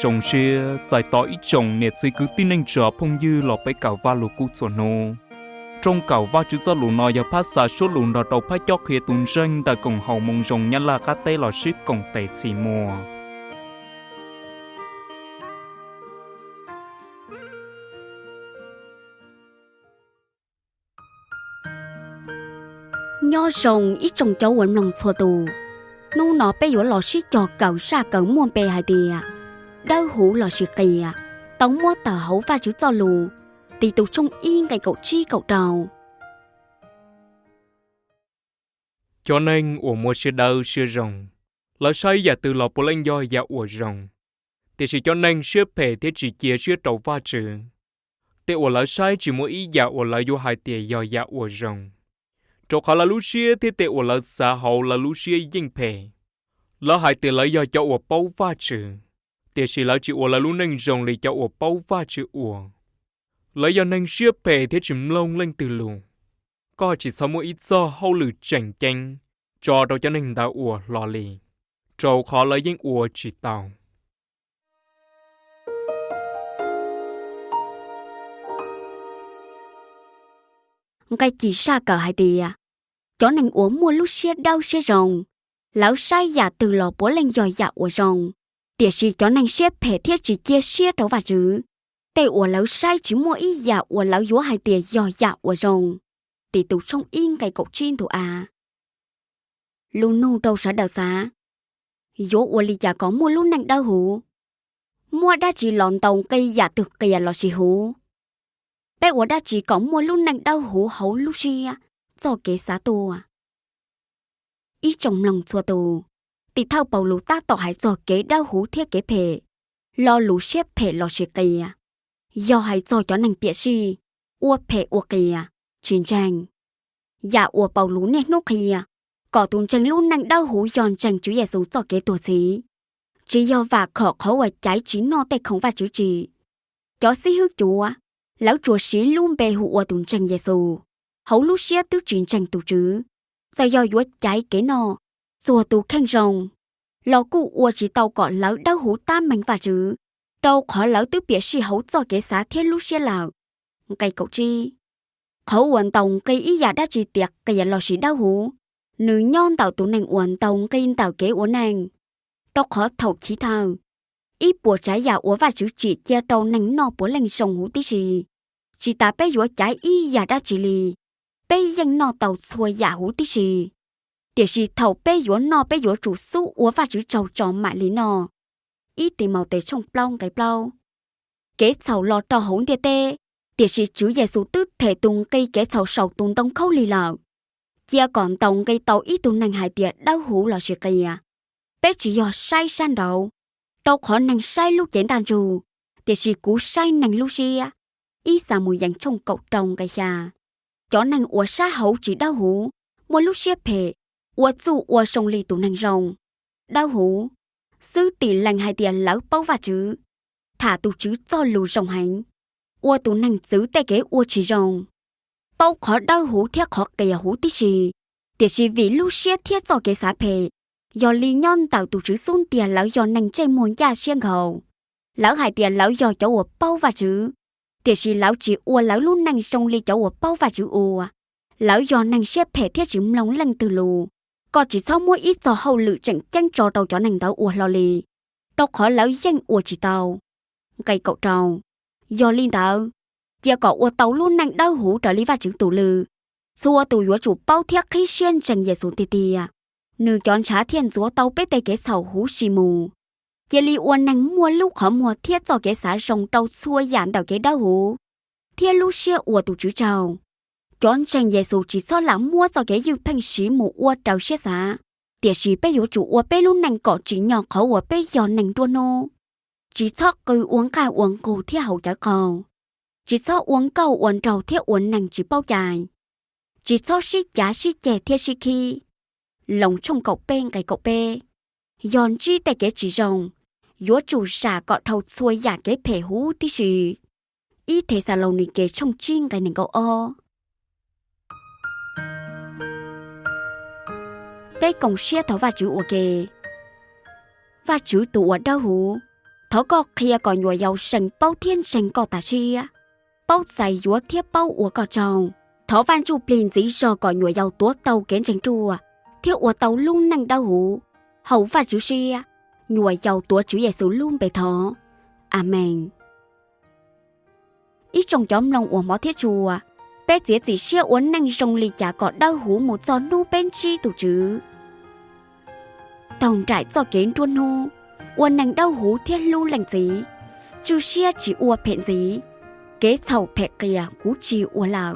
Zoo siab txais tos ib tsoom niam txiv kwv tij neej tsa phooj ywg los peb kawm Vajluskub txhua hnub. Rooj kawm Vajtswv Txojlus no yog phab xa suab lus nrog rau phab cob qhia tus ntseeg ntawm Koom Haum Moo Zoo Nyab Laj qab teb los sib koom tes txhim muag. Nyob zoo ib tsoom cov uas mloog txhua tus, hnub no peb yuav los sib cog kawm zaj kawm muaj npe hais tias dawb huv lossis qias, tau muab tawm hauv Vajtswv Txojlus, Titus tshooj ib nqe kaum tsib kaum rau. Cov neeg uas muaj siab dawb siab zoo, lawv saib yam twg los puav leej yog yam uas zoo, tiam sis cov neeg siab phem thiab tsis cia siab rau Vajtswv, tej uas lawv saib tsis muaj ib yam uas lawv yuav hais tias yog yam uas zoo, rau qhov lawv lub siab thiab tej uas lawv xav hauv lawv lub siab yeej phem. Lawv hais tias lawv yog cov uas paub Vajtswv, tiam sis lawv tsis ua lawv lub neej zoo li cov uas paub Vajtswv ua. Lawv yog neeg siab phem thiab tsis mloog leej twg lus. Koj tsis txhob muab ib txoj hauj lwm tseem ceeb tso rau cov neeg ntawd ua hlo li, rau qhov lawv yeej ua tsis tau. Nqe cim zaj kawm hais tias, cov neeg uas muaj lub siab dawb siab zoo, lawv saib yam twg los puav leej yog yam uas zoo, tiam sis cov neeg siab phem thiab tsis cia siab rau Vajtswv, tej uas lawv saib tsis muaj ib yam uas lawv yuav hais tias yog yam uas zoo. Titus tshooj ib nqe kaum tsib ntu a. Lus nug rau sawv daws xav: yuav ua li cas kom muaj lub neej dawb huv? Muab dab tsi los ntaus nqi yam twg qias lossis huv? Peb ua dab tsi kom muaj lub neej dawb huv hauv lub siab, txoj kev xav tuaj? Tim thawj Paulus tab tom hais txog kev dawb huv thiab kev phem. Lo lus siab phem lossis qias yog hais txog cov neeg piam sij, ua phem ua qias, tsis ntseeg. Yam uas Paulus niaj hnub qhia kom tus ntseeg lub neej dawb huv yog ntseeg Tswv Yexus txoj kev tuag txhiv, tsis yog vam khom qhov uas caiv tsis noj tej khoom Vajtswv tsim. Cov xib hwb cuav, lawv tsuas siv lub npe hu ua tus ntseeg Yexus, hauv lub siab twb tsis ntseeg tus Tswv. Txawm yog yuav caiv kev noj, txuag tus kheej zoo, los kuj ua tsis tau kom lawv dawb huv tab meeg Vajtswv, rau qhov lawv twb piam sij hauv txoj kev xav thiab lub siab lawm nqe Qhov uas ntaus nqi ib yam dab tsi tias qias lossis dawb huv, nws nyob ntawm tus neeg uas ntaus nqi ntawm kev ua neej. Rau qhov thaum chiv thawj, ib puas tsav yam uas Vajtswv tsim cia rau neeg noj puav leej zoo huv tib si. Tsis tas peb yuav caiv ib yam dab tsi li, peb yeej noj tau txhua yam huv tib si, tiam sis thaum peb yuav noj peb yuav tsum xub ua Vajtswv tsaug tso mam li noj I Timautes tshooj plaub nqe plaub. Kev txhaum los rau hauv ntiaj teb, tiam sis Tswv Yexus twb them tus nqi kev txhaum saum tus ntoo khaub lig lawm. Cia kom ntaus nqi tau ib tug neeg hais tias dawb huv lossis qias, peb tsis yog saib sab nraud, rau qhov neeg saib lub cev ntaj ntsug, tiam sis kuv saib neeg lub siab I Xamuyees tshooj kaum rau nqe xya. Cov neeg uas sab hauv tsis dawb huv, muaj lub siab phem, ua txuj ua zoo li tus neeg zoo, dawb huv, xwb tim lees hais tias lawv paub Vajtswv, tham tus Tswv Txojlus zoo heev, ua tus neeg txwv tej kev ua tsis zoo, paub qhov dawb huv thiab qhov qias huv tib si. Tiam sis vim lub siab thiab txoj kev xav phem, yog li nyob ntawm tus Tswv xub ntiag lawv yog neeg ntsej muag ncaj siab nkhaus. Lawv hais tias lawv yog cov uas paub Vajtswv, tiam sis lawv tsis ua lawv lub neej zoo li cov uas paub Vajtswv ua. Lawv yog neeg siab phem thiab tsis mloog leej twg lus. Koj tsis txhob muab ib txog hauj lwm tseem ceeb tso rau cov neeg ntawd ua hlo li, rau qhov lawv yeej ua tsis tau nqe Yog li ntawd, cia kom ua tau lub neej dawb huv raws li Vajtswv tus lw, txhua tus yuav tsum paub thiab qhib siab ntseeg Yexus tiag tiag, nws cov ntshav thiaj ntxuav tau peb tej kev txhaum huv si mus. Cia li ua neeg muaj lub qhov muag thiab txoj kev xav zoo rau txhua yam ntawm kev dawb huv thiab lub siab ua tus Tswv tsaug. Cov ntseeg Yexus tsis txhob lam muab txoj kev ywj pheej siv mus ua raws siab xav, tiam sis peb yuav tsum ua peb lub neej kom tsim nyog qhov uas peb yog neeg nruab hnub, tsis txhob qw ua nqaj ua nqug thiab haus cawv qaug, tsis txhob ua nkauj ua nraug thiab ua neeg tsis paub cai, tsis txhob sib cav sib ceg thiab sib khib Loos tshooj kaum peb nqe kaum peb. Yog ntsib tej kev tsis zoo, yuav tsum zam kom dhau txhua yam kev phem huv tib si I Thexalaunikes tshooj tsib nqe nees nkaum ob. Vajtswv tus uas dawb huv, Thov Koj qhia kom nyuam yaus zeem paub thiab ntseeg Koj tas siab, paub txais yuav thiab paub ua Koj tsaug. Thov Vaj Ntsujplig ntxiv zog kom nyuam yaus tuav tau kev ntseeg ruaj thiab ua tau lub neej dawb huv, haum Vajtswv siab. Nyuam yaus tuav Tswv Yexus lub npe thov, Amees. Peb txiav txim siab ua neej zoo li cas kom dawb huv mus txog hnub peb ntsib tus Tswv? Taug nraim txoj kev nruab hnub, ua neeg dawb huv thiab hlub leej txiv, tswj siab tsis ua phem ntxiv, kev txhaum phem qias kuv tsis ua lawm.